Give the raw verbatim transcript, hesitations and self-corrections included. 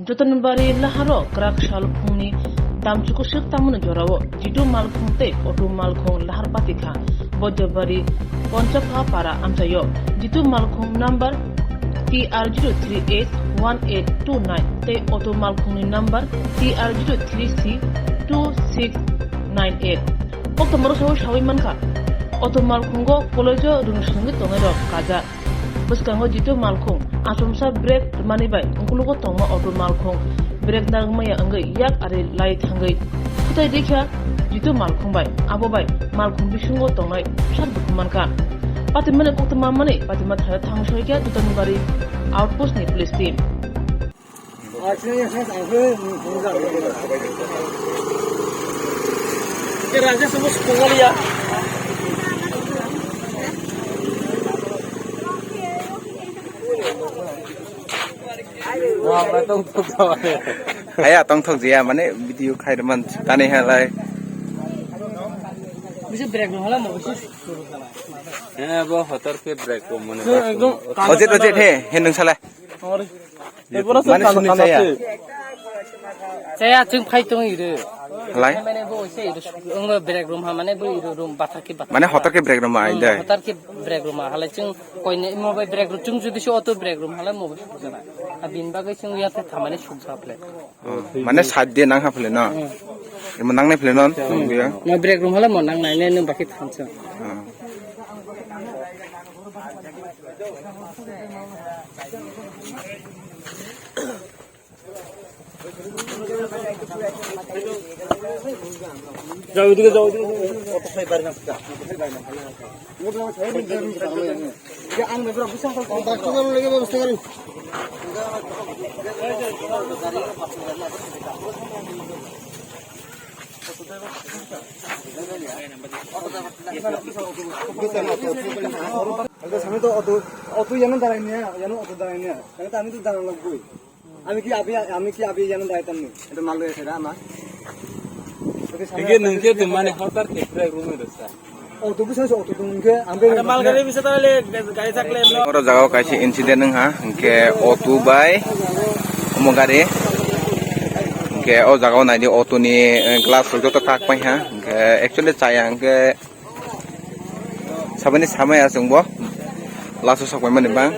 Jotoni bari laharo kwrak sal phungni damchuku swk tamoni jorao Jitu Malkhung tei Auto Malkhung lahar pati kha Boidyabari Ponchapha para amchaio. Jitu Malkhung number T R zero three eight one eight two nine tei Auto Malkhungni number T R zero three C two six nine eight. Kokthomaro sawi sawi mankha, Auto Malkhungo college-o rwng swngwi tongnai rok kaja. Bwskango Jitu Malkhung achomsa brake rwmani bai ukulugo tongma Auto Malkhung brake narwkmaya wngwi yak ari lai thangwi kutai rikha Jitu Malkhung bai, abo bai Malkhung bisingo tongnai sak dukhu mankha. Patimani koktwma manwi patima thaya thangwi soikha Dutanibari outpost ni police team. Aya tongthok jaya mane video khairman tani halai. Bisa brake no hala mo bisa suru kala. He bo hotor ke brake ko mane. Ekdom. Ojit ojit he he nung sala. Mane suni chaya. Chaya chwng phai tong ire. Halai. Mane bo se ire suk ong brake room ha mane bo ire room bathar ke bathar. Mane hotor ke brake room ai dai. Hotor ke brake room halai chwng koine mo bai brake room chwng judi se auto brake room halai mo bai suk jana. Abin bagai chwng ya te thamani suk japle. Mane side de nang ha phle no. Imo nang nai phle no. Mo brake room halai mo nang nai ne nung bakit thamsa. যাও, ওদিকে যাও, ওদিকে যাও। Auto, auto yano darai niya, yano auto darai niya. Kami to dana lagoi. Ami ki abi, ami ki abi yano darai tamni. Itu malu ya, saya ama. Oke, sama. Ini nungke tuh mana hotar ke brake room itu sa. Auto bisa, auto tuh nungke, ambil. Ada mal gari bisa tahu le, gari tak le. Oro jaga kaisa incident wng ha, hingke auto bai omo gari. Hingke o jaga o naidi auto ni, eh, glass rok joto kak pai ha. Hingke actually chaya hingke sabani samaya chwngbo laso sok pai mani bang.